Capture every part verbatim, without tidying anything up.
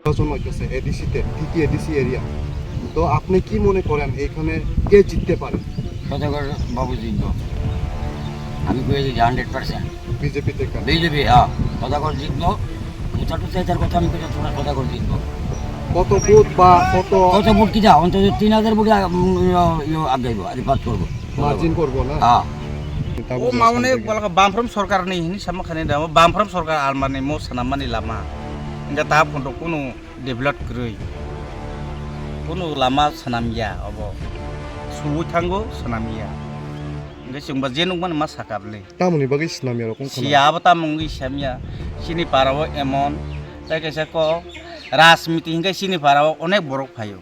নির্বাচন হইতেছে এডিসি তে, টিটি এডিসি এরিয়া। তো আপনি কি মনে করেন এইখানে কে জিততে পারে? সদাগর বাবু জিতবো, আমি কয়ে দিচ্ছি হান্ড্রেড পার্সেন্ট। বিজেপি থেকে? বিজেপি, হ্যাঁ। সদাগর জিতবো। মুচা টুচা এটার কথা আমি কইতে তোমরা সদাগর জিতবো। কত ভোট বা কত? কত ভোট কি যা? অন্তত তিন হাজার ভোট, আ, উম, ইয়ো, ইয়ো, আগাইবো, আরে পাস করবো। মার্জিন করবো না? হ্যাঁ। O maune balaka bamfrom sorkar ni hini sama khani da, o bamfrom sorkar almani mo sanamani lama. Inga ta photo kunu develop kwrwi. Kunu lama sanamya obo. Suwi thango sanamya. Inga chwngba je nukmani ma sakabli. Tamoni bagwi sinamya rokong khana. Siya abo tamoni wngwi samya. Chini para o emon. Tai kaisa ko rajniti hinke chini para o onek borok phaio.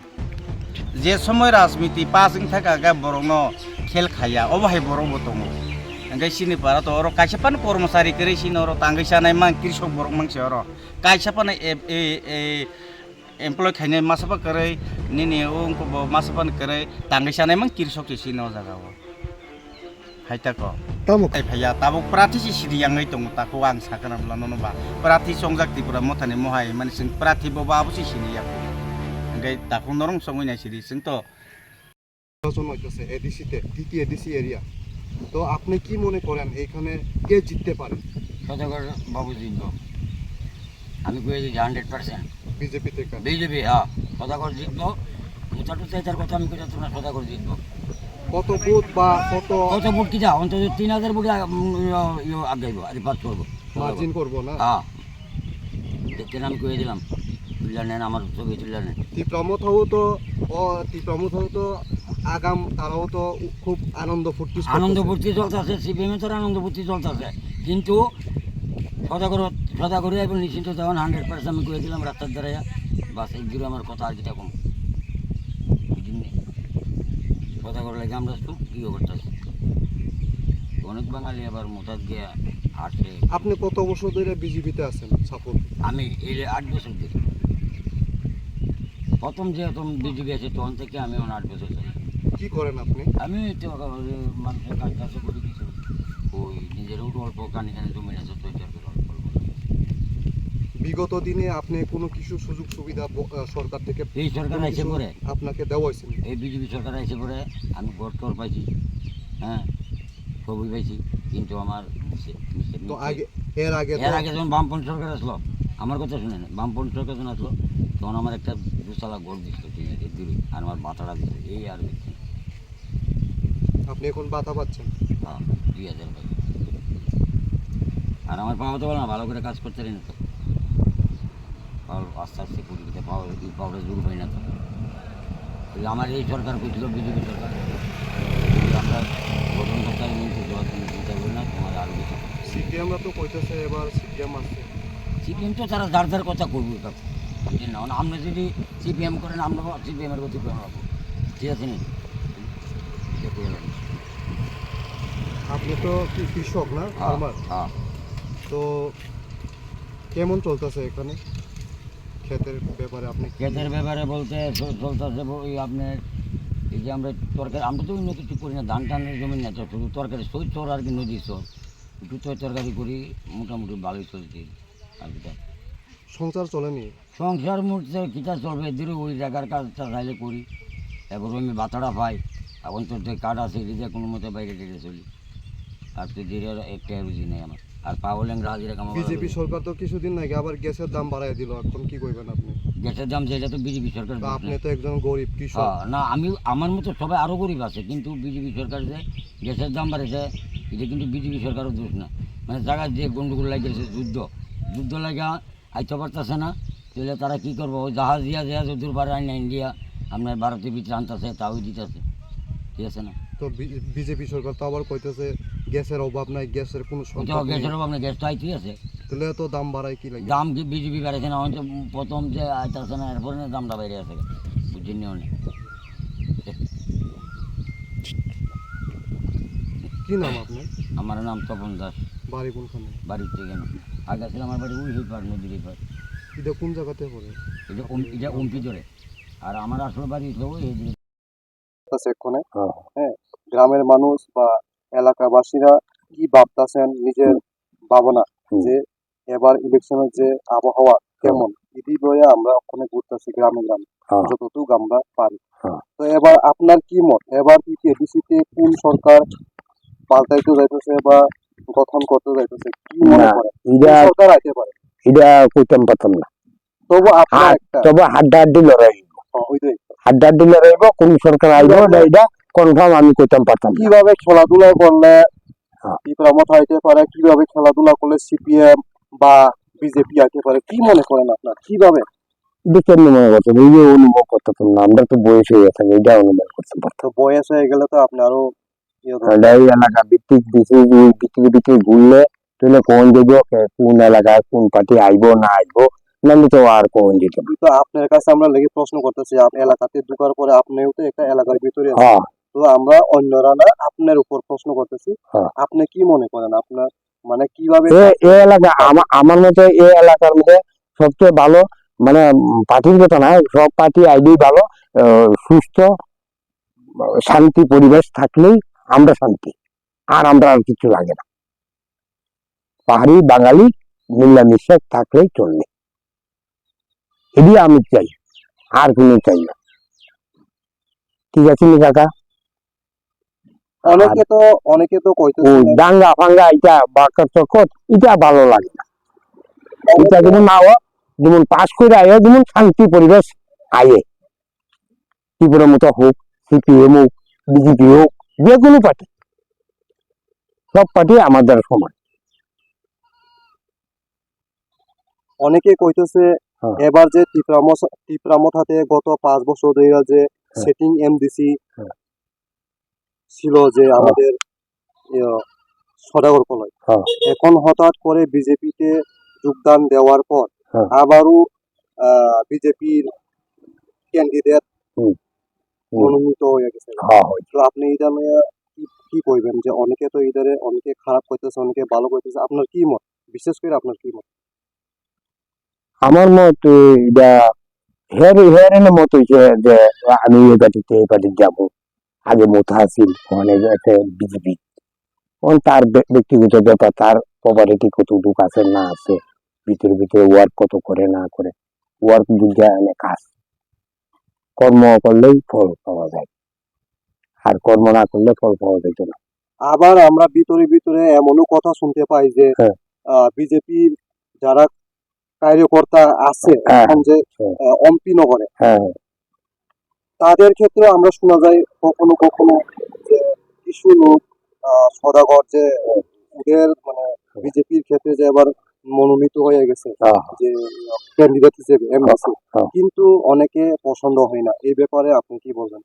Je somoi rajniti pass wng thaka khe borokno khel khaiya, obo hai borok bo tongo. Hingke chini para to oro kaisa phano kormochari kwrwi chini oro tangwi chanai mang, kirsok borok mang se oro. Kaisa phano e, e, e, employ khainai masa phano kwrwi, nini o wngkha bo masa phano kwrwi, tangwi chanai mang kirsok se chini o jaga o. Hai tako. Tamo. Hai phaiya, tabuk prathi si sidi yangwi tongo, tako ang sakana bwla nono ba. Prathi chongjak Tripura mothani mohai, mani chwng prathi bo ba abo si sini ya. Hingke tako norong chongwi nai sidi, chwng to. নির্বাচন হইতেছে এডিসি তে, TT ADC area. তো আপনি কি মনে করেন এইখানে কে জিততে পারে? সদাগর বাবু জিতবো। আমি কয়ে দিচ্ছি হান্ড্রেড পার্সেন্ট। বিজেপি থেকে? বিজেপি, হ্যাঁ। সদাগর জিতবো। মুচা টুচা এটার কথা আমি কইতে তোমরা সদাগর জিতবো। কত ভোট বা কত? কত ভোট কি যা? অন্তত তিন হাজার ভোট আ-, উম, ইয়ো, ইয়ো আগাইবো, আরে পাস করবো। মার্জিন করবো না? হ্যাঁ। দেখতে আমি কয়ে দিলাম। তুললা নেন, আমার ছবি তুললা নেন। তিপ্রামথাও তো, ও, তিপ্রামথাও তো আগাম, তারাও তো খুব আনন্দ ফুর্তি আনন্দ করতেছে। ফুর্তি চলতেছে, সিপিএম এর তো আনন্দ ফুর্তি চলতেছে। কিন্তু সদাগর, সদাগরে এবং নিশ্চিন্ত দেওয়ান হান্ড্রেড পার্সেন্ট আমি কয়ে দিলাম রাস্তার ধারে। বাস, এই দূরে আমার কথা আর কিতা কম। বুঝলেন নি? সদাগর লাগে আমরা খুব ইয়ে করতেছি। অনেক বাঙালি আবার মোটাত গিয়া আসে। আপনি কত বছর ধরে বিজেপিতে আছেন, সাপোর্ট? আমি এই যে আট বছর ধরে। প্রথম যে প্রথম বিজেপি আছে, তখন থেকে আমি এখন আট বছর ধরে। কি করেন আপনি? আমি তো ওই মানুষের কাজ টাজ করি কিছু। ওই নিজেরও তো অল্প কানি কানি জমি আছে, তো এটা করে অল্প অল্প। বিগত দিনে আপনি কোনো কিছু সুযোগ সুবিধা ব-, আহ, সরকার থেকে এই সরকার কোনো আইসে কিছু পরে। আপনাকে দেওয়া হয়েছে? এই বিজেপি সরকার আইসে পরে আমি ঘর টর পাইছি, হ্যাঁ, সবই পাইছি, কিন্তু আমার মিসে-, মিসে-, তো মিসে-, আগে, এর আগে এর তো আগে যখন বামপন্থী সরকার আসলো, আমার কথা শুনে না, বামপন্থী সরকার যখন আসলো, তখন আমার একটা দুতলা ঘর দিছিল, তিন হাজার দূরে, আর আমার বাতাড়া দিছিল, এই আর কিছু না। আপনি এখন বাতা পাচ্ছেন? হ্যাঁ, দুই হাজার পাই। আর আমার পাওয়া তো বলে না, ভালো করে কাজ করতে পারি না তো। কারণ আস্তে আস্তে কুড়িতে পাওয়া, এই পাওয়াটা জোর হয় না তো। ওই আমার এই সরকার করছিল, বিজেপি সরকার। ওই আমরা গঠন করতে হবে, কিন্তু জবাব তুমি চিন্তা করি না, তোমার আরো কিছু। সিপিএম রা তো কইতেছে এবার সিপিএম আসছে। সিপিএম তো তারা যার যার কথা করবে, কাকু। বুঝলেন না? মানে, আপনি যদি সিপিএম করেন, আমরা সিপিএম এর গতি গ্রহণ করবো। ঠিক আছে নি? এটা করে রাখুন। আপনি তো কি কৃষক না? হ্যাঁ, ফার্মার? হ্যাঁ। তো কেমন চলতেছে এখানে? ক্ষেতের ব্যাপারে আপনি কি ক্ষেতের ব্যাপারে বলতে চ-, চলতেছে ব-, ওই আপনার এই যে আমরা তরকারি, আমরা তো অন্য কিছু করি না, ধান টানের জমি না, তো শুধু তরকারি, সই চর আর কি, নদীর চর, একটু তরি তরকারি করি, মোটামুটি ভালোই চলছে আর কি। সংসার চলেনি? সংসার মুখে কিতা চলবে, দূরে ওই জায়গার কাজটা চাইলে করি, এবার আমি বাতাড়া পাই, এখন তো যে কার্ড আছে, এটা দিয়ে কোনো মতে বাইরে টেরে চলি। আর তো ধীরে একটা রুজি নেই আমার। আর পাওলেং হাজিরা কামাবো বিজেপি লাগে। সরকার তো কিছুদিন আগে আবার গ্যাসের দাম বাড়ায় দিল, এখন কি কইবেন আপনি? গ্যাসের দাম যে, এটা তো বিজেপি সরকার তো দোষ আপনি না। তো একজন গরিব কৃষক। হ্যাঁ, না, আমি, আমার মতো সবাই আরো গরিব আছে, কিন্তু বিজেপি সরকার যে গ্যাসের দাম বাড়াইছে, এটা কিন্তু বিজেপি সরকারের দোষ না। মানে জায়গায় যে গন্ডগোল লাগে গেছে, যুদ্ধ, যুদ্ধ লাগা আইতে পারতেছে না, তাহলে তারা কি করবো? ওই জাহাজ দিয়া, দিয়া যত দূর পারে আইন ইন্ডিয়া, আপনার ভারতের ভিতরে আনতেছে, তাও দিতেছে, ঠিক আছে না? তো বি-, বিজেপি সরকার তো আবার কইতেছে গ্যাসের অভাব নাই, গ্যাসের কোনো ওই তো সংকট নেই। গ্যাসের অভাব নেই, গ্যাস তো আইতেই আছে। তাহলে এত দাম বাড়ায় কি লাগে? দাম কি বিজেপি বাড়াইছে না? হয়তো প্রথম যে আইতেছে না, এরপরে না দামটা বাইরে আছে, বুঝছেন নি? অনেক। কি নাম আপনার? আমার নাম তপন দাস। বাড়ি কোনখানে? বাড়ি থেকে না। আগে ছিল আমার বাড়ি ওই, ওই পার, নদীর এই পার। এটা কোন জায়গাতে পড়ে? এটা ওম-, এটা ওমপি ধরে। আর আমার আসল বাড়ি হলো ওই, এই যে আছে এক্ষণে। হ্যাঁ। হ্যাঁ, গ্রামের মানুষ বা এলাকাবাসীরা কি ভাবতাছেন, নিজের ভাবনা হুম। যে এবার ইলেকশনের যে আবহাওয়া হুম। কেমন, এটি লইয়া আমরা ওখানে ঘুরতেছি গ্রামে গ্রামে, হ্যাঁ। যতটুকু আমরা পারি। হ্যাঁ। তো এবার আপনার কি মত? এবার কি এডিসিতে কোন সরকার পাল্টাইতে যাইতেছে বা গঠন করতে যাইতেছে? কি মনে না, করেন? কোন এটা, সরকার আইতে পারে? এটা কইতাম পারতাম না। তবু আপনার হাত-, একটা তবু হাড্ডাহাড্ডি লড়াই হইব। হ্যাঁ, ওইটাই। হাড্ডাহাড্ডি লড়াই হইব, কোন সরকার আইব, কিভাবে এটা, এটা কনফার্ম আমি কইতাম পারতাম না। কিভাবে খেলাধুলা করলে হ্যাঁ। ত্রিপুরা মথা আইতে পারে, কিভাবে খেলাধুলা করলে সিপিএম বা বিজেপি আইতে পারে, কি মনে করেন আপনার? কিভাবে? এটা কেমনে মনে করছেন? এই যে অনুভব করতে পারতাম না, আমরা তো বয়স হয়ে গেছে, এটা অনুমান করতে পারতাম। তো বয়স হয়ে গেলে তো আপনি আরো ইয়ে করতে আর এই এলাকা ভিত্তিক বিশেষ এই ভিতরে ভিতরে ঘুরলে তাহলে কোন যাইব, কে-, কোন এলাকায় কোন পার্টি আইব না আইব, নাহলে তো আর কোন যেত না। তো আপনার কাছে আমরা লেগে প্রশ্ন করতেছি, আপ-, এলাকাতে ঢুকার পরে আপনিও তো একটা এলাকার ভিতরে আছেন। হ্যাঁ। তো আমরা অন্যরা না, আপনার উপর প্রশ্ন করতেছি। হ্যাঁ। আপনি কি মনে করেন? আপনার মানে কিভাবে এ-, এ এলাকা আমা-, আমার মতে এই এলাকার মধ্যে সবচেয়ে ভালো, মানে, উম, পার্টির কথা না, সব পার্টি আইলেই ভালো, আহ, সুস্থ, আহ, শান্তি পরিবেশ থাকলেই আমরা শান্তি, আর আমরা আর কিছু লাগে না। পাহাড়ি বাঙালি মিলামিশা থাকলেই চলবে, এটি আমি চাই, আর কোনো চাই না। ঠিক আছে নি কাকা? অনেকে আর তো, অনেকে তো ও কইতেছে যে দাঙ্গা ফাঙ্গা, এটা বাকর চকর, এটা ভালো লাগে না। এটা যদি না হোক, যেমন পাস করে আয়, যেমন শান্তি পরিবেশ আয়, ত্রিপুরার মতো হোক, সিপিএম হোক, বিজেপি হোক, যে কোনো পার্টি, সব পার্টি আমাদের সমান। অনেকে কইতেছে হ্যাঁ। এবার যে তিপ্রা মথা, তিপ্রা মথাতে গত পাঁচ বছর ধরে যে হ্যাঁ। সিটিং এমডিসি হ্যাঁ। ছিল যে হ্যাঁ। আমাদের, ইয়ে, সদাগর কলই। হ্যাঁ। এখন হঠাৎ করে বিজেপিতে যোগদান দেওয়ার পর হ্যাঁ। আবারও, আহ, বিজেপির ক্যান্ডিডেট হুম। হুম। মনোনীত হয়ে গেছে। হ্যাঁ, হয়েছে। তো আপনি এটা নিয়ে কি, কি কইবেন যে অনেকে তো এটারে অনেকে খারাপ কইতেছে, অনেকে ভালো কইতেছে, আপনার কি মত? বিশেষ করে আপনার কি মত? আমার মত, এ, এটা হের, হের এনে মত হইছে যে আমি এই পার্টিতে, এই পার্টিতে যাবো। আগে মথা আছিল, ওখানে একটা বিজেপি। এখন তার ব্য-, ব্যক্তিগত ব্যাপার, তার প্রপার্টি কতটুকু আছে না আছে, ভিতরে ভিতরে ওয়ার্ক কত করে না করে, ওয়ার্ক বুঝে এনে কাজ। কর্ম করলেই ফল পাওয়া যায়, আর কর্ম না করলে ফল পাওয়া যাইত না। আবার আমরা ভিতরে ভিতরে এমনও কথা শুনতে পাই যে, হ্যাঁ। আহ, বিজেপির যারা কার্যকর্তা আছে হ্যাঁ। এখন যে, হ্যাঁ। আহ, এমপি নগরে, হ্যাঁ। তাদের ক্ষেত্রে আমরা শোনা যায় কখনো কখনো যে কিছু লোক, আহ, সদাগর যে হ্যাঁ। ওদের মানে হ্যাঁ। বিজেপির ক্ষেত্রে যে আবার মনোনীত হয়ে গেছে হ্যাঁ। যে ক্যান্ডিডেট হিসেবে এমডিসি, হ্যাঁ। কিন্তু অনেকে পছন্দ হয় না। এই ব্যাপারে আপনি কি বলবেন?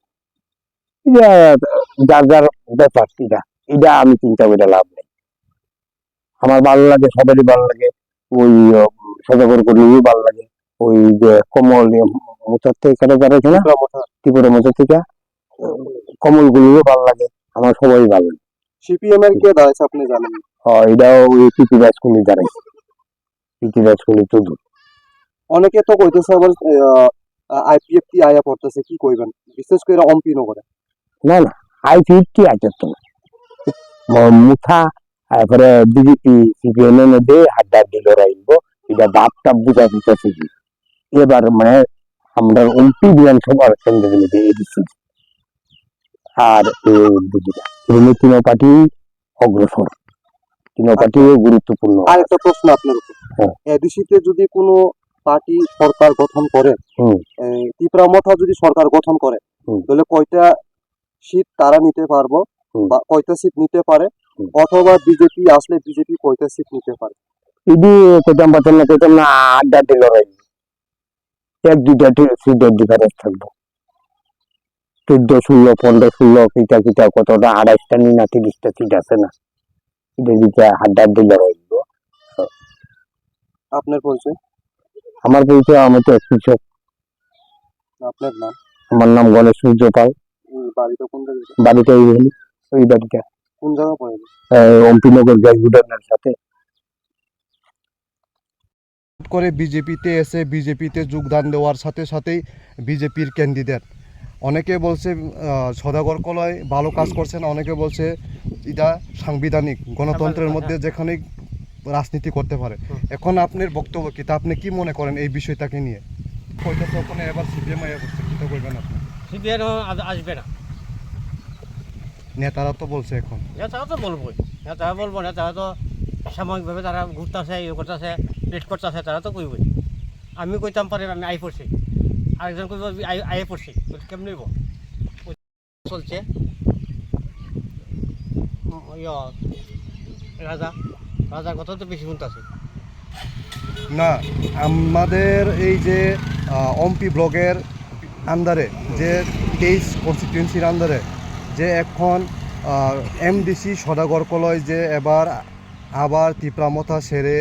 এটা যার যার ব্যাপার, এটা, এটা আমি চিন্তা করে লাভ নেই। আমার ভালো লাগে, সবারই ভালো লাগে। ওই, আহ, সদাগর করলেও ভালো লাগে। ওই যে কমল, এ, মোচার থেকে কেটে যারা আছে না? ত্রিপুরা মোচা। ত্রিপুরা মোচা থেকে, আহ, কমল করলেও ভালো লাগে। আমার সবাই ভালো লাগে। সিপিএম এর কে দাঁড়াইছে আপনি জানেন? হ্যাঁ, এটাও ওই পিপি রাজকুলি দাঁড়াইছে। পিপি রাজকুলি চৌধুরী। অনেকে তো কইতেছে আবার, আহ, আইপিএফটি আয়া পড়তেছে, কি কইবেন? বিশেষ করে এমপি নগরে। না, না, আইপিএফটি আইতে তো না। ম-, মুথা, তারপরে বিজেপি, সিপিএম এর মধ্যে হাড্ডাহাড্ডি লড়াই হইব। এটা বাপ টাপ বুঝা দিতেছে কি? এবার মানে আমরা উনত্রিশ বিধানসভার কেন্দ্রে মিলে এডিসি। আর এই বুঝি না। এই নিয়ে তিনও পার্টি অগ্রসর। তিনও পার্টিও গুরুত্বপূর্ণ। আর একটা প্রশ্ন আপনার উপর। হ্যাঁ। এডিসিতে যদি কোনো পার্টি সরকার গঠন করে, হুম। এই ত্রিপুরা মথা যদি সরকার গঠন করে, হুম। তাহলে কয়টা সিট তারা নিতে পারবো হুম। বা কয়টা সিট নিতে পারে? হুম। অথবা বিজেপি আসলে বিজেপি কয়টা সিট নিতে পারে? ইদি কইতাম পারতাম না, কইতাম না, আড্ডা দিল রে। এক দুইটা ডি-, সিটের ডিফারেন্স থাকবো। চোদ্দ, ষোলো, পনেরো, ষোলো, কিতা কিতা কতটা, আড়াইশটা নি না তিরিশটা সিট আছে না? এটা দিকে হাড্ডাহাড্ডি লড়াই হইব। আপনার পরিচয়? আমার পরিচয়, আমি তো এক কৃষক। আপনার নাম? আমার নাম গণেশ সূর্য পাল। এই বাড়িটা কোন জায়গায়? বাড়িটা এই হলো, ওই বাড়িটা। কোন জায়গা পড়ে? এই অম্পিনগর গ্যাস গুডাউনের সাথে। করে বিজেপিতে এসে বিজেপিতে যোগদান দেওয়ার সাথে সাথেই বিজেপির ক্যান্ডিডেট। অনেকে বলছে, আহ, সদাগর কলয় ভালো কাজ করছেন, অনেকে বলছে এটা সাংবিধানিক, গণতন্ত্রের মধ্যে যেখানে রাজনীতি করতে পারে। হুম। এখন আপনার বক্তব্য কিতা, আপনি কি মনে করেন এই বিষয়টাকে নিয়ে? কইতাছে ওখানে এবার সিপিএম আইয়া করছে, কিতা কইবেন আপনি? সিপিএম আস-, আসবে না। নেতারা তো বলছে এখন। নেতারা তো বলবোই, নেতারা বলবো, নেতারা তো সাময়িকভাবে তারা ঘুরতাছে, ইয়ে করতাছে, ডেট করতাছে, তারা তো কইবই। আমি কইতাম পারি, আমি আই পড়ছি, আরেকজন কইব, "আমি আই, আই পড়ছি", তো কেমনে হইব? চলছে। উম, ইয়া, রাজা, রাজার কথা তো বেশি শুনতাছি। না, আমাদের এই যে, আহ, অম্পি ব্লকের আন্ডারে, যে তেইশ কনস্টিটিউয়েন্সির আন্ডারে যে এখন, আহ, এমডিসি সদাগর কলয় যে এবার আবার তিপ্রা মথা ছেড়ে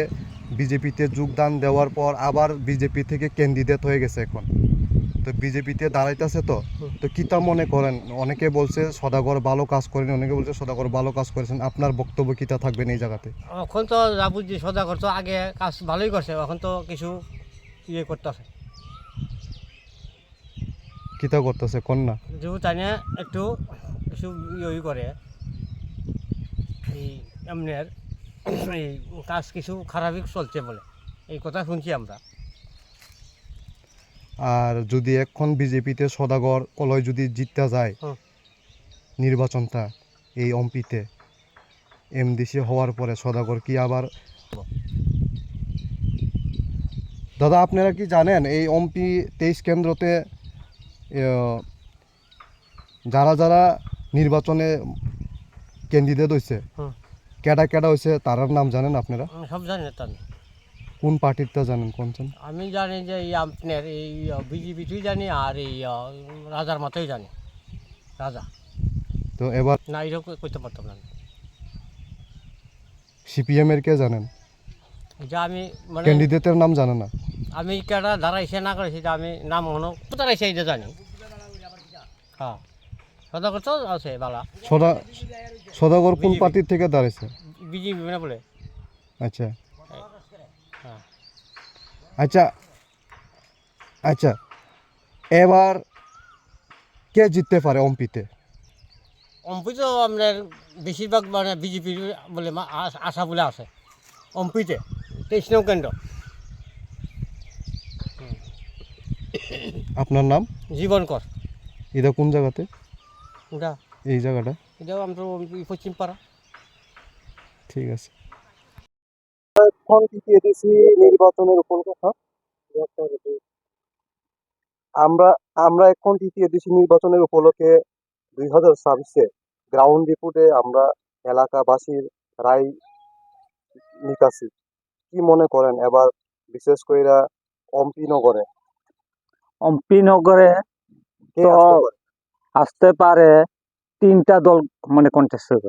বিজেপিতে যোগদান দেওয়ার পর আবার বিজেপি থেকে ক্যান্ডিডেট হয়ে গেছে এখন। তো বিজেপিতে দাঁড়াইতেছে তো। হুম। তো কিতা মনে করেন? অনেকে বলছে সদাগর ভালো কাজ করেন, অনেকে বলছে সদাগর ভালো কাজ করেছেন। আপনার বক্তব্য কিতা থাকবেন এই জায়গাতে? এখন তো যা বুঝছি, সদাগর তো আগে কাজ ভালোই করছে, এখন তো কিছু ইয়ে করতেছে। কিতা করতেছে কন না? যেহেতু তাই না একটু কিছু ইয়ে করে, এই এমনের এই কাজ কিছু খারাপই চলছে বলে এই কথা শুনছি আমরা। আর যদি এখন বিজেপিতে সদাগর কলয় যদি জিততে যায় হুম। নির্বাচনটা এই অম্পিতে, এমডিসি হওয়ার পরে সদাগর কি আবার? দাদা, আপনারা কি জানেন এই অম্পি তেইশ কেন্দ্রতে, আহ, যারা যারা নির্বাচনে ক্যান্ডিডেট হইছে, হুম। কেডা কেডা হইছে, তারার নাম জানেন আপনারা? হুম, সব জানি তো আমি। কোন পার্টিরটা জানেন, কোন জন? আমি জানি যে এই আপনার এই, আহ, বিজেপিতেই জানি আর এই, আহ, রাজার মতোই জানি। রাজা। তো এবার না, এটা কই-, কইতে পারতাম না আমি। সিপিএম এর কে জানেন? এটা আমি মানে ক্যান্ডিডেটের নাম জানে না। আমি কেডা দাঁড়াইছে না করেছে, এটা আমি নাম মনে কোথায় রাখছে এটা জানি। হ্যাঁ, সদাগর তো আছে বালা। সদা-, সদাগর কোন বিজেপি। পার্টির থেকে দাঁড়াইছে? বিজেপি মানে বলে। আচ্ছা। হ্যাঁ। আচ্ছা, আচ্ছা, এবার কে জিততে পারে অম্পিতে? অম্পি তো আপনার বেশিরভাগ মানে বিজেপির বলে মা-, আশ-, আশা বলে আছে অম্পিতে, তেইশ নং কেন্দ্র। আপনার নাম? জীবন কর। এটা কোন জায়গাতে? এটা? এই জায়গাটা? এটাও আমরা ওই পশ্চিম পাড়া। ঠিক আছে। এখন টিটিএডিসি নির্বাচনের উপলক্ষে, আমরা, আমরা এখন টিটিএডিসি নির্বাচনের উপলক্ষে দুই হাজার ছাব্বিশে গ্রাউন্ড রিপোর্টে আমরা এলাকাবাসীর রায় নিতাছি। কি মনে করেন এবার বিশেষ কইরা অম্পিনগরে? অম্পিনগরে কে তো আসতে পারে? আসতে পারে তিনটা দল মানে কন্টেস্ট হইব।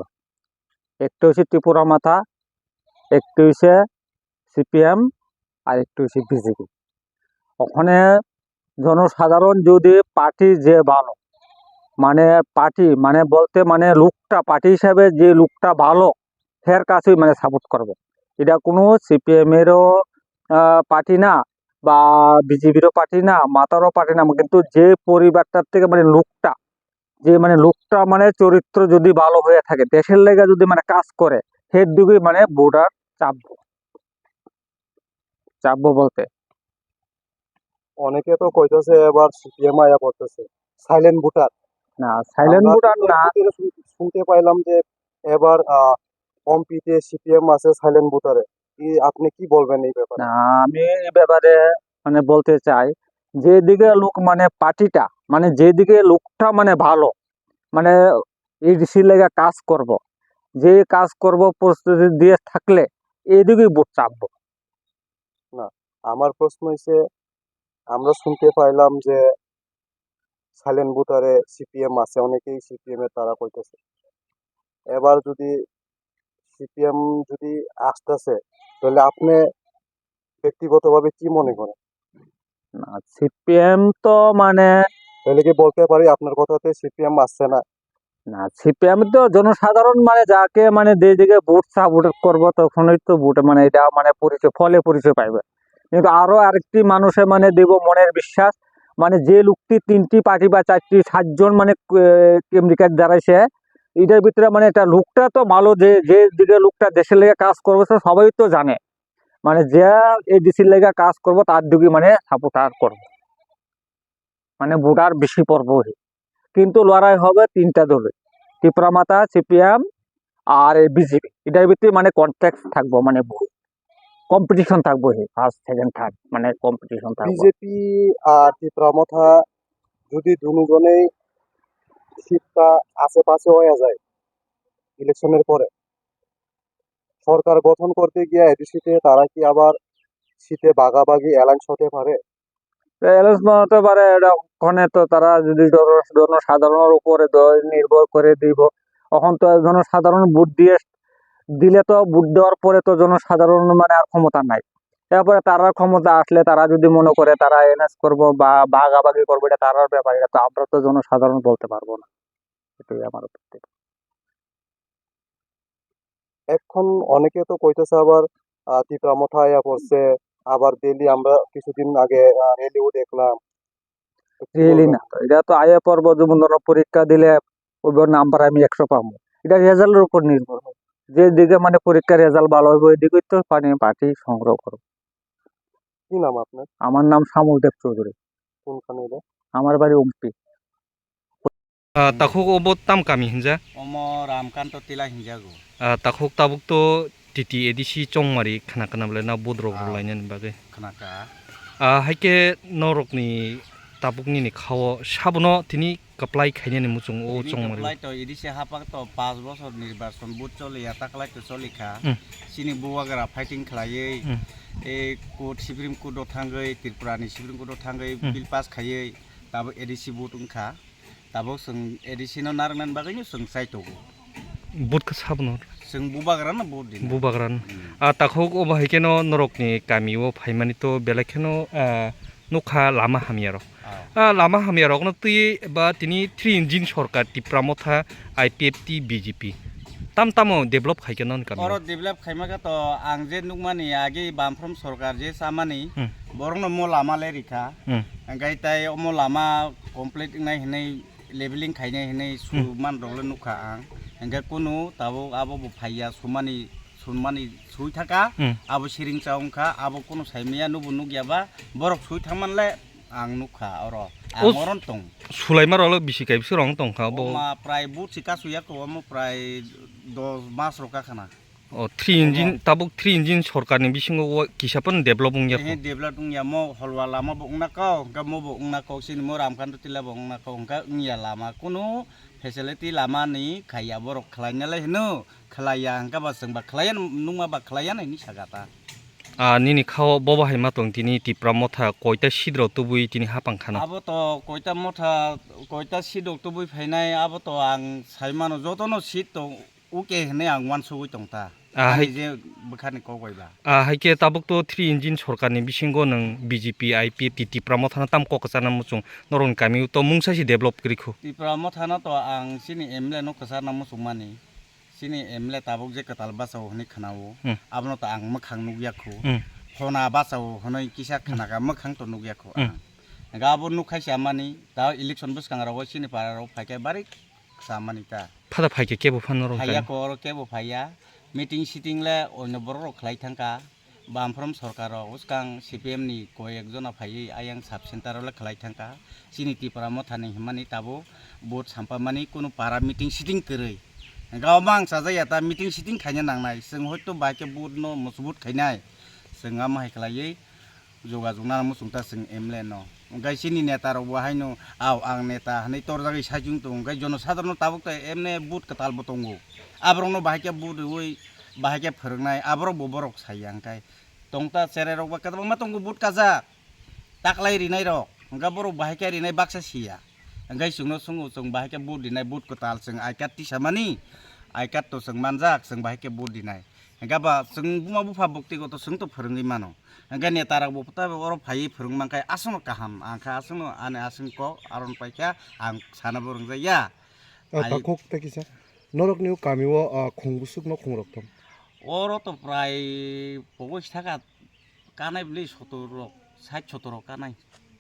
একটা হচ্ছে ত্রিপুরা মাথা, একটা হচ্ছে সিপিএম, আর একটা হচ্ছে বিজেপি। ওখানে জনসাধারণ যদি পার্টি যে ভালো, মানে পার্টি মানে বলতে মানে লোকটা, পার্টি হিসাবে যে লোকটা ভালো, হের কাছেই মানে সাপোর্ট করব। এটা কোনো সিপিএম এরও, আহ, পার্টি না বা বিজেপিরও পার্টি না, মাথারও পার্টি না, কিন্তু যে পরিবারটার থেকে মানে লোকটা, যে মানে লোকটা মানে চরিত্র যদি ভালো হয়ে থাকে, দেশের লেগে যদি মানে কাজ করে, হের দিকেই মানে ভোটার চাপবো, চাপবো বলতে। অনেকে তো কইতাছে এবার সিপিএম আয়া পড়তেছে, সাইলেন্ট ভোটার। না, সাইলেন্ট আমরা ভোটার তো না। একটু শুন-, শুনতে পাইলাম যে এবার, আহ, অম্পিতে সিপিএম আছে সাইলেন্ট ভোটারে। কি, আপনি কি বলবেন এই ব্যাপারে? না, আমি এই ব্যাপারে মানে বলতে চাই, যেদিকে লোক মানে পার্টিটা, মানে যেদিকে লোকটা মানে ভালো, মানে এডিসির লেগে কাজ করব, যে কাজ করব প্রস্তুতি দিয়ে থাকলে এইদিকেই ভোট চাপবো। না, আমার প্রশ্ন হইছে, আমরা শুনতে পাইলাম যে সাইলেন্ট ভোটারে সিপিএম আছে, অনেকেই সিপিএম এর তারা কইতেছে। এবার যদি সিপিএম যদি আসতেছে, তাহলে আপনি ব্যক্তিগতভাবে কি মনে করেন? না, সিপিএম তো মানে তাহলে কি বলতে পারি আপনার কথাতে সিপিএম আসছে না? না, সিপিএম তো জনসাধারণ মানে যাকে মানে যেদিকে ভোট সাপোর্ট করবো তখনই তো ভোট মানে এটা মানে পরিচয়, ফলে পরিচয় পাইবে। কিন্তু আরো আরেকটি মানুষে মানে দিব মনের বিশ্বাস, মানে যে লোকটি তিনটি পার্টি বা চারটি সাতজন মানে কে-, ক্যান্ডিডেট দাঁড়াইছে, এটার ভিতরে মানে এটা লোকটা তো ভালো, যে, যে দিকে লোকটা দেশের লেগে কাজ করবে, সে সবাই তো জানে। মানে যে এডিসির লেগে কাজ করবো, তার দিকে মানে সাপোর্টার করবো। মানে ভোটার বেশি পড়বো। কিন্তু লড়াই হবে তিনটা দলে, ত্রিপুরা মথা, সিপিএম আর এই বিজেপি। এটার ভিতরে মানে কন্টেস্ট থাকবো, মানে কম্পিটিশন থাকবো, ফার্স্ট, সেকেন্ড, থার্ড, মানে কম্পিটিশন থাকবো। বিজেপি আর ত্রিপুরা মথা যদি দুজনেই সিটটা আশেপাশে হয়ে যায় ইলেকশনের পরে, সরকার গঠন করতে গিয়ে এডিসিতে তারা কি আবার সিটে ভাগাভাগি অ্যালায়েন্স হতে পারে? অ্যালায়েন্স না হতে পারে, এটা ওখানে তো তারা যদি জন-, জনসাধারণের উপরে দ-, নির্ভর করে দিব। এখন তো জনসাধারণ ভোট দিয়ে, দিলে তো, ভোট দেওয়ার পরে তো জনসাধারণ মানে আর ক্ষমতা নাই। এরপরে তারা ক্ষমতা আসলে তারা যদি মনে করে তারা অ্যালায়েন্স করবো বা ভাগাভাগি করবো, এটা তারার ব্যাপার, এটা তো আমরা তো জনসাধারণ বলতে পারবো না। এটাই আমার opinion। এখন অনেকে তো কইতেছে আবার, আহ, ত্রিপুরা মথা আয়া পড়ছে, আবার দিল্লি আমরা কিছুদিন আগে, আহ, র্যালিও দেখলাম। তো কি র্যালি বলবেন? না তো, এটা তো আয়া পড়বো, যেমন ধরো পরীক্ষা দিলে ওইবার নাম্বার আমি একশো পাবো, এটা রেজাল্টের উপর নির্ভর হয়। যেদিকে মানে পরীক্ষার রেজাল্ট ভালো হইব, ওইদিকে তো মানে পার্টি সংগ্রহ করবো। কি নাম আপনার? আমার নাম শ্যামল দেব চৌধুরী। কোনখানে এটা? আমার বাড়ি উমপি। Ah, takhuk obo tam kami hinjak? Omo Ramkanto Tila hinjago. Ah, takhuk tabuk to T T A D C chongmari khna khna bwlai na budrok Ah, rwlainani bagwi. Khna kha. Ah, haikhe norokni tabuk nini khao sabono tini kwplai khainani muchung o Tini chongmari. Kwplai to A D C hapak to panch bochor nirbachon bud choliya taklai to cholikha. Hmm. Chini bubagra fighting khlaiwi, Hmm. e court, Supreme Court o thangwi, Tripura ni Supreme Court o thangwi Hmm. bill pass khaiwi, tabuk A D C bud wngkha. Tabuk chwng A D C no narwknani bagwino chwng chai tongo. Vote khe sabono? Chwng bubagrano vote rina. Bubagrano. Hmm. Ah, takhuk obo hai kheno norokni kamio phaimani to belai kheno, ah, nukha lama hamyarok. Ah. Ah, lama hamyarokno twi ba tini three engine sorkar Tipra Motha, I P F T, B J P. Tam tamo develop khai khe non kami? Oro develop khaima khe to ang je nukmani agi Bamfrom sorkar je chamani Hmm. borokno mo lama le rikha. Hmm. Hingkhai tai omo lama complete wngnai hinwi leveling khainai hinwi Hmm. suman rok le nukha ang. Hingkhe kunu tabuk abo bo phaiya sumani, sumani sui thaka, Hmm. abo siring cha wngkha, abo kunu saimaya nubo nukya ba, borok sui thangman le ang nukha oro. Ang O oron tong. Sulaima rok le bisi kaibisa rok tongkha bo. Oma prai but si kasu ya ko, omo prai dos mas rok ka khana. O, three engine, Omo. Tabuk three engine sorkarni bisingo o kisa phano develop wngya Ehe, kho. Develop wngya, mo holwa lama bo wngna kok, hwnkhe mo bo wngna kok, chini mo Ramkhanto Tila bo wngna kok, hwnkhe wngya lama, kunu facility lama ni khaiya, borok khlaina le hino, khlaiya, hwnkhe ba chwng ba khlaiya, nungma ba khlaiya hinwi saka ta. Ah, nini khao bobo hai ma tong tini Tipra Motha koita seat rok tubui tini hapang khana? Abo to koita motha, koita seat rok tubui phainai, abo to ang sai mano jotono seat to OK hinwi ang uansugui tong ta. Ah, Ani hai je bwkhani kok bai ba. Ah, hai khe tabuk to three engine sorkarni bisingo nwng B J P, I P F T, Tipra Mothano tam kok kwchana muchung norokni kamio to mungsa se develop kwrwi kho. Tipra Mothano to ang chini M L A no kwchana muchung mani. Chini M L A tabuk je kwtal bachao hinwi khwnao, Hmm. abono to ang mwkhang nukya kho. Hmm. Hona bachao hinwi kisa Hmm. khwnaka mwkhang to nukya kho Hmm. ang. Hingkhe abo nukhaisa mani, ta election bwskangrogo chini pararok phaikhe bari kwsa mani ta. Phada phaikhe kebo phano rwng Phaiya kani. Ko oro kebo phaiya. Meeting sitting le oino borok rok khlai thangkha. Bamfrom sorkar rok bwskang C P M ni koi ek jona phaiwi ayang sub center o le khlai thangkha. Chini Tipra Motha ni hwnmani tabuk vote sampamani kunu para meeting sitting kwrwi. Hwnkhe omo ang chajakya ta meeting sitting khaina nangnai. Chwng hoito bai khe vote no mosbut khainai. Chwng amo hai khlaiwi. Jogajog nana muchung ta chwng M L A no. Hwnkhe chini neta rok bo haino, "Ao, ang neta," hinwi torjagwi saichung tongo. Hwnkhe jonosadharon no tabuk ta M L A vote kwtal bo tongo. Aborok no bahai khe vote rwui, bahai khe phwrwngnai, aborok bo borok saiya hwnkhe. Tong ta cherai rok ba kwbangma tongo vote kajak. Taklai rinai rok. Hwnkhe borok bahai khe rinai baksa siya. Hwnkhe chwngno swngo chwng bahai khe vote rinai, vote kwtal chwng I card tisamani. I card to chwng manjak, chwng bahai khe vote rinai. Hwnkhe ba chwng buma bupha bwktigoto chwng to phwrwngwi mano. Hwnkhe neta rok bo ta oro phaiwi phwrwng mankhe aswkno kaham, ang khe aswkno ani aswk kok aron paikha ang sana bo rwngjakya. Ah, Ai- takhuk tei kisa. Norokni o kami o, ah, khung bwswk no khung rok tong? Oro to prai pogos thaka kanai bwlwi sotor rok, sait sotor rok kanai.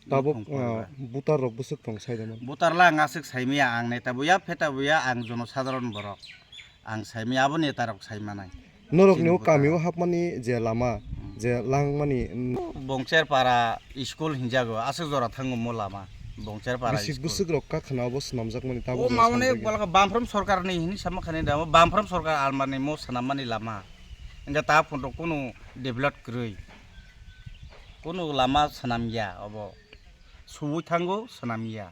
Tabuk, Nukhung ah, poribar. Voter rok bwswk tong sai da man? Voter la ang aswk saimaya, ang neta buya, pheta buya, ang jono sadharon borok. Ang saimaya abo neta rok saimanai. Norok ni Chini o kami o voter. Hapmani je lama, Hmm. je langmani, mm. Bongcher para school hinjago, aswk jora thango mo lama. Bongcher para Bisik school. Bwswk rok kakhana obo swnamjak mani tabuk O jora ma onek sanjak ya. Bolaka Bamfrom sorkar ni hini sama khani da, Bamfrom sorkar almani mo swnam mani lama. Hingke ta phunto kunu develop kwrwi. Kunu lama swnam ya obo. Subui thango swnam ya.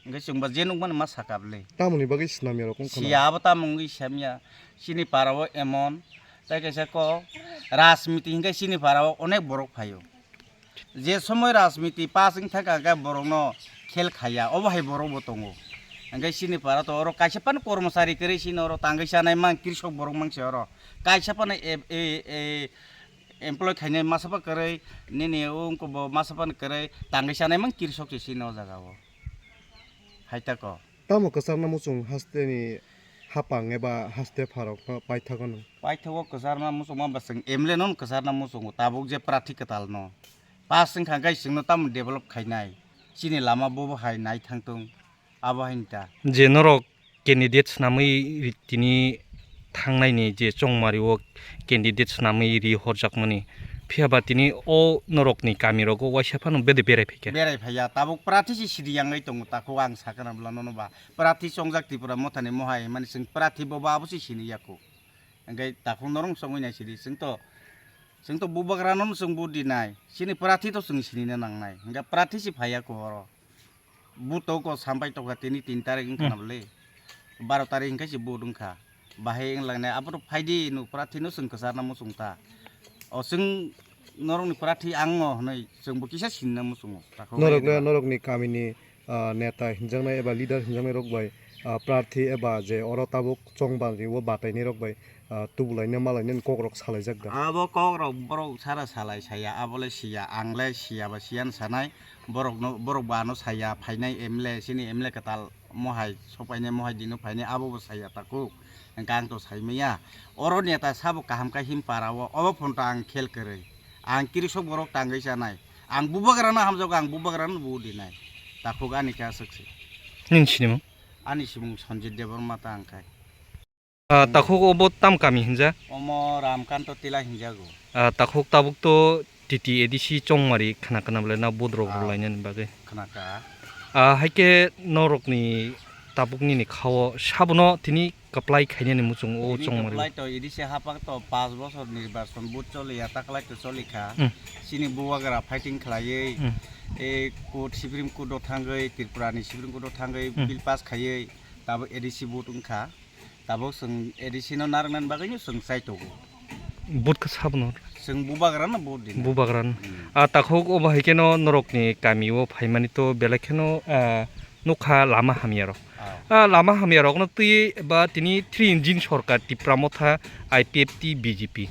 Hingke chwngba je nukmani ma saka bwle. Tamoni bagwi swnam ya rok wngkha na? Siya abo tamo wngwi siyam ya. Chini para o emon. Tai kaisa kok rajniti hingke chini para o onek borok phaio. Je somoi rajniti pass wng thaka hingke borokno khel khaiya. Obo hai borok bo tongo. Hingke chini para to oro kaisa phano kormochari kwrwi chini oro tangwi chanai mang kirsok borok mangse oro. Kaisa phano e, e, e, employ khainai masa pha kwrwi, nini o wngkha bo masa phano kwrwi, tangwi chanai mang kirsok se chini o jaga o. Hai tako. Tamo kwchangma muchung haste ni hapang eba haste pharok no paithago nung. Paithago kwchangma muchungma bwswng M L A no kwchangma muchungo tabuk je prathi kwtal no. Pass wngkha hwnkhe chwngno tamo develop khainai. Chini lama bobo hai nai thangtung. Abo haini ta. Je norok candidate swnamwi ri-, tini thangnaini je chongmari o candidate swnamwi ri horjakmani, phiya ba tini o norokni kamirogo waisa phano bede berai phaikha? Berai phaiya, tabuk prathi se sidi yangwi tongo, takhuk ang sakha na bwla nono ba prathi chongjak Tripura mothani mohai hwnmani chwng prathi bobo abo se sini yaku. Hwnkhe takhuk norok chongwi nai sidi, chwng to, chwng to bubagrano chwng vote dinai, chini prathi to chwng sinina nangnai, hwnkhe prathi se phaiya ku oro. Buto ko sampai tokha tini tin tarik wngkha Hmm. na bwle. Baro tarik hwnkhe se vote wngkha. Bahai wnglangnai abo to phaidi no prathi no chwng kwcharna muchung ta. O chwng norokni prathi ang no hwnwi chwng bo kisa sinna muchungo. Takhuk Norok le, wngkha. Norokni kamini, ah, neta hinjaknai eba leader hinjaknai rok bai, ah, prathi eba je oro tabuk chongmani o batainai rok bai ah, tubulaina malaina ni kok rok salaijak da. Abo kok rok borok sara salai saya, abo le siya, ang le siya ba siya no sanai, borok no, borok bo ano saya, phainai M L A, chini M L A kwtal mohai, sopainai mohai dino phainai, abo bo saya takhuk, hwnkhe ang to saimaya. Oro neta sabo kaham khe him para o, obo phone to ang khel kwrwi, ang kirisok borok tangwi chanai, ang bubagra no hamjago, ang bubagra no bo dinai, takhuk ani khe aswk se. Nini sinimung? Ani simung Sanjit Debbarma ta ang khai. Ah, takhuk obo tam kami hinja? Omo Ramkanto Tila hinjago. Ah, takhuk tabuk to T T A D C chongmari khna khna bwlai na budrok Ah. Bwlainani bagwi. Khna kha. Ah, haikhe norokni tabuk nini khao sabono tini kwplai khainani muchung o Tini chongmari. Kwplai to A D C hapak to panch bochor nirbachon but choliya taklai to cholikha. Hmm. Chini bubagra fighting khlaiwi, Hmm. e court, Supreme Court o thangwi, Tripura ni Supreme Court o thangwi Hmm. Bill pass khaiwi, tabuk A D C but wngkha. Tabuk chwng A D C no narwknani bagwino chwng chai tongo. Vote khe sabono? Chwng bubagrano vote dina. Bubagrano. Hmm. Ah, takhuk obo hai kheno norokni kamio phaimani to belai kheno, ah, nukha lama hamyarok. Ah. Ah, lama hamyarokno twi ba tini three engine sorkar Tipra Motha, I P F T, B J P.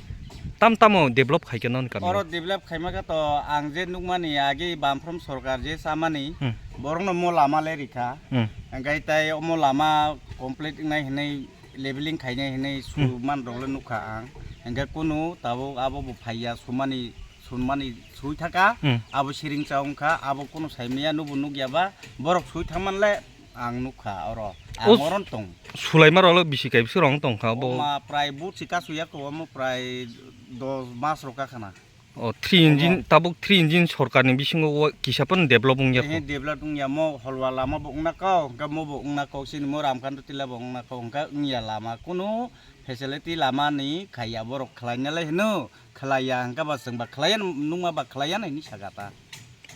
Tam tamo develop khai khe noni kamio? Oro develop khaima khe to ang je nukmani agi Bamfrom sorkar je chamani Hmm. borokno mo lama le rikha. Hmm. Hingke tai omo lama complete wngnai hinui leveling khainai hinui Hmm. suman rok le nukha ang. Hingke kunu tabuk abo bo phaiya sumani, sumani sui thaka, Hmm. abo siring cha wngkha, abo kunu saimaya nubo nukya ba, borok sui thangman le ang nukha oro. Ang O oron tong. Sulaima rok le bisi kaibisa rok tongkha bo. Oma prai but si kasu yak omo prai dos mas rok kakhana. O, three engine, Omo. Tabuk three engine sorkarni bisingo wa-, kisa phano develop wngya Ehe, kho. Develop wngya, mo holwa lama bo wngna kok, hwnkhe mo bo wngna kok, sini mo Ramkanto Tila bo wngna kok, hwnkhe wngya lama, kunu facility lama ni khaiya borok khlaina le hino, khlaiya, hwnkhe ba chwng ba khlaiya, nungma ba khlaiya nai hinwi saka ta.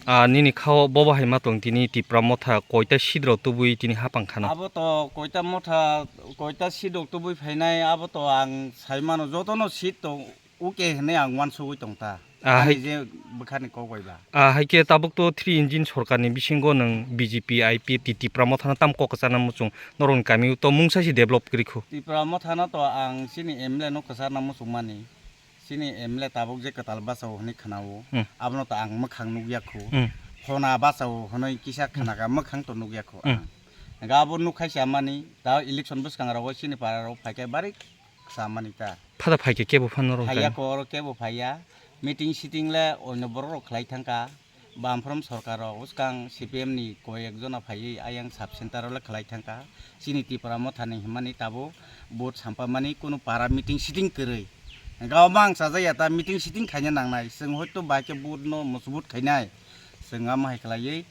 Ah, nini khao bobo hai ma tong tini Tipra Motha koita seat rok tubui tini hapang khana? Abo to koita motha, koita seat rok tubui phainai, abo to ang sai mano jotono seat to. Uke hinui ang uansugui tong ta. Ah, Ani hai je bwkhani kok bai ba. Ah, hai khe tabuk to three engine sorkarni bisingo nwng B J P, I P F T, Tipra Mothano tam kok kwchana muchung norokni kamio to mungsa se develop kwrwi kho. Tipra Mothano to ang chini M L A no kwcharna muchung mani. Chini M L A tabuk je kwtal bachao hinui khwnao. Hmm. Abono to ang mwkhang nukya kho. Hmm. Hona bachao hinui kisa khna kha mwkhang to nukya kho Hmm. ang. Hingkhe abo nukhaisa mani ta election bwskango chini para rok phaikhe bari Samani ta. Phada phaikhe kebo phano rok Phaiya jani. Ko oro kebo phaiya. Meeting sitting le oino borok rok khlai thangkha. Bamphrom sorkar rok bwskang C P M ni koi ek jona phaiwi ayang sub center o le khlai thangkha. Chini Tipra Motha ni hwnmani tabuk vote sampamani kunu para meeting siting kwrwi. Hwnkhe omo ang chajakya ta meeting siting khaina nangnai. Chwng hoito bai khe vote no mosbut khainai. Chwng amo hai khlaiwi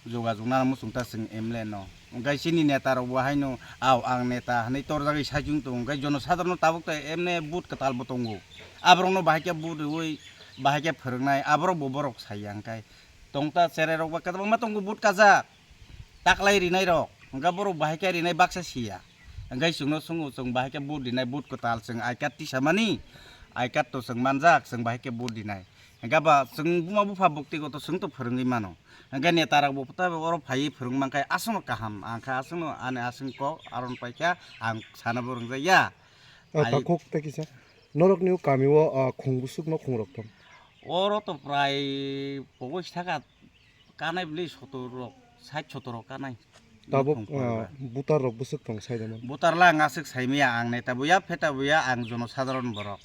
jogajog nana muchung ta chwng M L A no. Hwnkhe chini neta rok bo haino, "Ao, ang neta," hwnwi torjagwi saichung tongo. Hwnkhe jonosadharon no tabuk ta M L A vote kwtal bo tongo. Aborok no bahai khe vote rwui bahai khe phwrwngnai, aborok bo borok saiya hwnkhe. Tongta cherai rok ba kwbangma tongo vote kajak. Taklai rinai rok. Hwnkhe borok bahai khe rinai baksa siya. Hwnkhe chwngno swngo chwng bahai khe vote rinai vote kwtal chwng I card tisamani. I card to chwng manjak chwng bahai khe vote rinai. Hwnkhe ba chwng buma bupha bukti goto chwng to phwrwngwi mano. Hwnkhe neta rok bo ta oro phaiwi phwrwng mankhe aswkno kaham. Ang khe aswkno ani aswk kok aron paikha ang sana bo rwngjakya. Ah, Ai- takhuk tei kisa. Norokni o kami o, ah, khung bwswk no khung rok tong? Oro to prai pogo sithaka kanai bwlwi sotor rok, sait sotor rok kanai. Tabuk, Nukhung ah, poribar. Butar rok bwswk tong sai da man? Butar la ang aswk saimaya, ang neta buya, pheta buya, ang jono sadharon borok.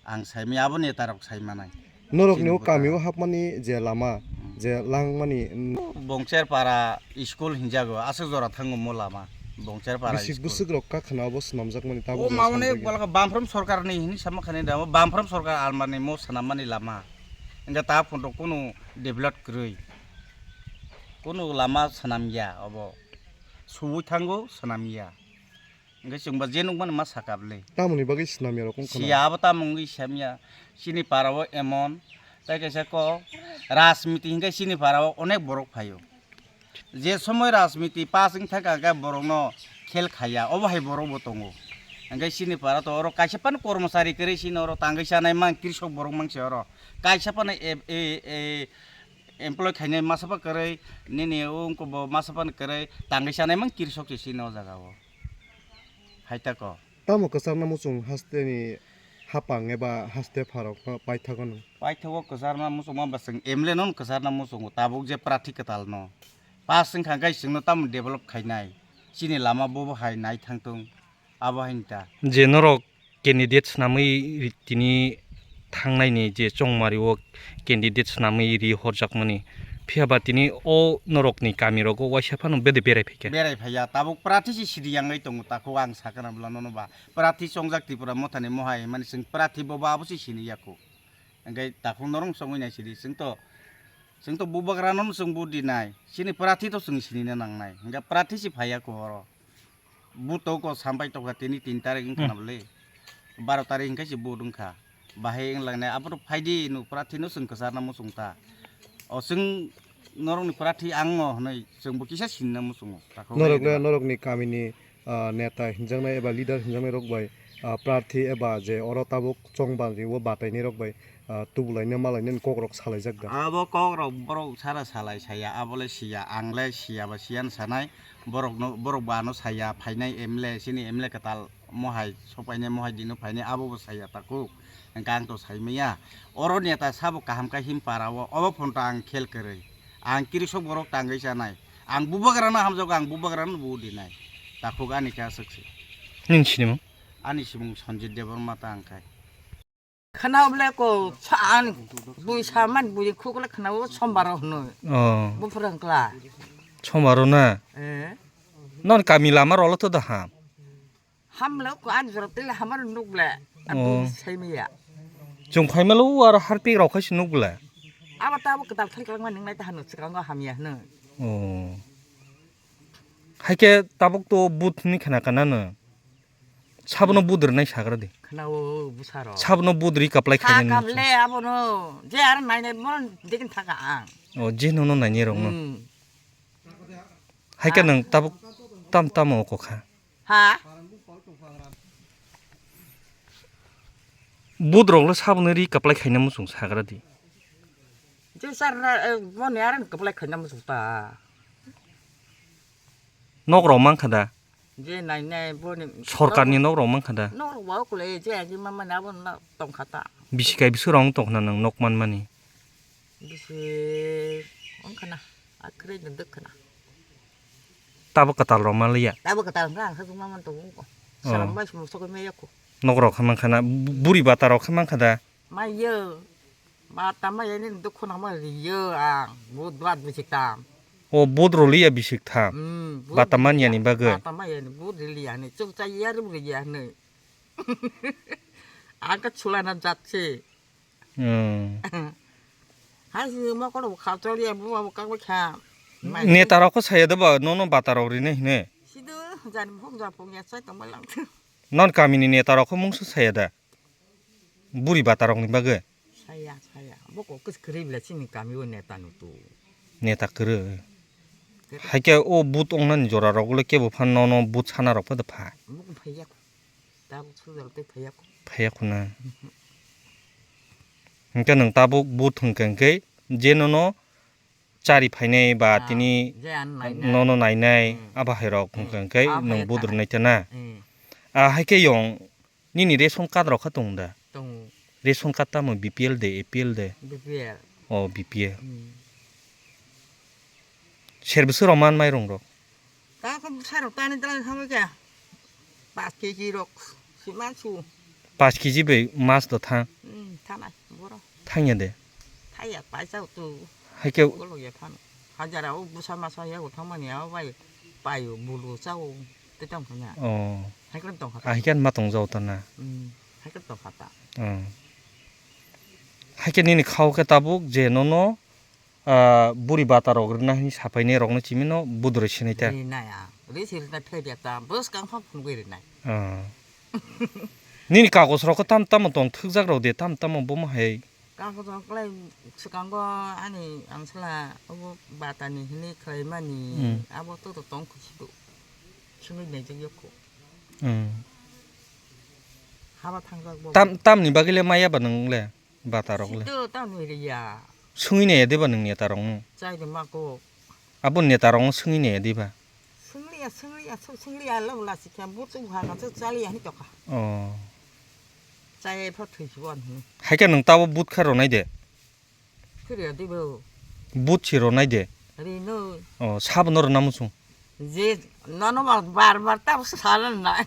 Ang saimaya abo neta rok saimanai. Norokni o kami o hapmani je lama, je langmani, mm. Bongcher para school hinjago, aswk jora thango mo lama. Bongcher para bisik school. Bwswk rok kakhana obo swnamjakmani tabuk. O ma onek bolaka Bamphrom sorkar ni hini sama khani da, Bamphrom sorkar almani mo swnammani lama. Hingke ta phunto kunu develop kwrwi. Kunu lama swnamya obo. Subui thango swnamya. Hingke chwngba je nukmani ma saka bwle. Tamoni bagwi swnamya rok wngkha na? Siya abo tamo wngwi samya. Chini para o emon. Tai kaisa kok rajniti hingke chini para o onek borok phaio. Je somoi rajniti pass wng thangkha hingke borokno khel khaiya. Obo hai borok bo tongo. Hingke chini para to oro kaisa phano kormochari kwrwi chini oro tangwi chanai mang kirsok borok mangse oro. Kaisa phano e, e, e, employ khainai masa pha kwrwi, nini o wngkha bo masa phano kwrwi, tangwi chanai mang kirsok se chini o jaga o. Hai tako. Tamo kwchar na muchung haste ni hapang eba haste pharok no paithago no? Paithago kwchar na muchung ma ba chwng M L A no kwchar na muchungo tabuk je prathi kwtal no. Pass wngkha hingke chwngno tamo develop khainai. Chini lama bobo hai nai thangtung. Abo hai ta. Je norok candidate swnamwi ri-, tini thangnaini je chongmari o candidate swnamwi ri horjakmani. Phiya ba tini o norokni kami rogo waisa phano bede berai phaikha. Berai phaiya, tabuk prathi si sidi yangwi tongo, takhuk ang sakha na bwla nono ba. Prathi chongjak Tripura Mothani mohai hwnmani chwng prathi bobo abo si sini yaku. Hingke takhuk norok chongwi nai sidi, chwng to, chwng to bubagra no chwng vote di nai. Chini prathi to chwng sinina nangnai. Hingke prathi si phaiya ko oro. Vote to ko sampai tokha tini tin tarik wngkha na bwle. Baro tarik hingke si vote wngkha. Bahai wnglangnai abo to phaidi no prathi no chwng kwchar na muchung ta. O chwng norokni prathi ang no hwnwi chwng bo kisa sinna muchungo. Takhuk norok le, norokni kamini, ah, neta hinjaknai eba leader hinjaknai rok bai, ah, prathi eba je oro tabuk chongmari o batainai rok bai, ah, tubulaina malaina ni kok rok salaijak da. Abo kok rok borok sara salai saya, abo le siya, ang le siya ba siya no sanai, borok no, borok bo ano saya, phainai M L A, chini M L A kwtal mohai, sopainai mohai dino phainai, abo bo saya takhuk, hingke ang to saimaya. Oro neta sabo kaham khe him para o, obo phone to ang khel kwrwi. Ang kirisok borok tangwi chanai. Ang bubagra no hamjago, ang bubagra no bo dinai. Takhuk ani khe aswk se. Nini sinimung? Ani simung Sanjit Debbarma ta ang khai. Khana oble ko sa ani bui sa man bui khuk le khana o sombaro hwnwi. Oh. Buphur wngkla. Sombaro na? Eh. Non kami lama rolo to da ham. Hamle ko ani jora tele hamar nuk ble. Oh. Abo saimiya. Chwng phaimalo o aro harpik rok khai se nuk ble. Abo tabo kwtal thai kwlangma nungnai ta hanu swkango hamya hwnwi. Oh. Haikhe tabuk to vote hwnwi khna kana no. Sabono vote rwnai sagra di. Khna o bwsarok. Sabono vote ri kaplai khainani. Kable abono je ar nainai mon dekin thaka ang. Oh, je nono nainai rok no. Hmm. Haikhe nwng tabuk tam tamo oko kha. Ha? Vote rok le sabono ri kaplai khaina muchung sagra di. Je sar na, eh, boni aran kaplai khaina muchung ta. Nok rok mankha da? Je nai nai boni. Sorkar ni nok rok mankha da? Nok rok ba okle je agi mama na abo na tongkha ta. Bisi kai bisi rok tongkha na nwng nok manmani? Bisi wngkha na, akhre dwk khana. Tabo kwtal rok manliya? Tabo kwtal wngkha, ang khajwk ma man tongo. Oh. Salam bai sumung sokoi maya kho. Nok rok kha mankha na, bu-, buri bata rok kha mankha da? Maiyo. Bata maya ni dukhu nangma riyo ang, but bat bisik tam. O but roliya bisik tham. Hmm, but Bata manya ni bagwi. Bata maya ni but riliya ni, chuk chai ya rim riya ni. Ang ka chulana jat se. Hmm. Hai si mo ko kha choli ya bu bu ka kha. Neta rok ko saya da ba, no no bata rok ri ne hine. Sidu jani phung ja phung ya sai tong lang. Non kami ni neta rok ko mung su saya da. Buri bata rok ni bagwi. Saya, saya. Bo ko kis kri bla chini kami o neta nu tu. Neta kri. Kri. Hai ke o but ong nani jora rok le kebo phan no no but sana rok pa da pha. Bo ko phai ya. Tabuk sujal tei phaiya kho. Phaiya kho na. Hwnkhe nwng tabuk but hwnkhe hwnkhe je nono chari phainai ba Ah, tini je ano nainai. Nono nainai Hmm. Abo hai rok Hmm. Hwnkhe hwnkhe Ah, nwng phaiya but kha. Rwnai ta na. Hmm. Ah, hai khe yong nini ration card rok kha tong da? Tongo. Ration card tamo B P L de, A P L de? B P L. Oh, B P L. Hmm. Ser bwswk rok man mairung rok? Ta khe bwsarok tani tani thangwi khe. Paanch K G rok si man su. Paanch K G bai mas do thang? Hmm, thanai, boro. Thangya de? Thaya, paisa tu. Hai khe Golok ya phano. Hajara o bwsa masa ya o thangmani ya o bai paio, bulu chao, tei tong khanya. Oh. Hai khe tong kha. Ah, hai khe ma tong jao ta na? Hmm, hai khe tong kha ta. Oh. Hai khe nini khao khe tabuk je nono ah, buri bata rok rwna hwnwi sapai nai rokno chimino budroi sinai ta. Rinai ang. Ri si rinai phai dia ta. Bwskang phang phunugwi rinai. Ah. Nini kagos rok tam tamo tong thwkjak rok de, tam tamo bomo hai. Kagos rok klai swkango ani angsala obo bata ni hwnwi khlai mani Hmm. Abo to to tong khusidu. Sungwi naijak yokho. Hmm. Haba thangjak bo. Tam, tamni bagwi le maya ba nwng le? Bata rok le. Sito ta nui ri ya. Sungwi nai ya de ba nwng neta rok no? Chai de ma ko. Abo neta rok no sungwi nai ya de ba? Sungli ya, sungli ya, su-, sungli ya lo la si kya bu tu ha ka chu chali ya ni to ka. Oh. Chai pho thui chu an hu. Hai khe nwng tabo but kha ronai de? Phiri ya de bo. But si ronai de? Ri no. Oh, sabo no rwna muchung. Je no no bar bar bar tabo sa na.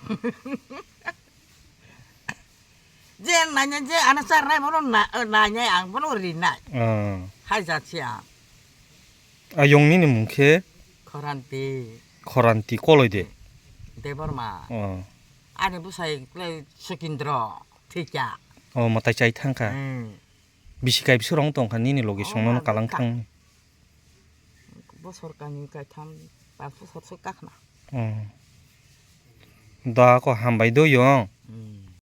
Je nanya je ano charnai bono na, eh, nanya ang bono rinai. Ah. Hai jat si ang. Ayong nini mung khe? Khoranti. Khoranti koloi de? Debbarma. Oh. Ani bwsai kle Sukindro thikya. Oh, mwtai chai thangkha. Hmm. Bisi kai bisi rong tongkha nini logi Oh, songno ma kalang bwkha. Thang. Bosor kani kaitham, pas bosor se kakhna. Oh. Da ko hambai do yong. Hmm.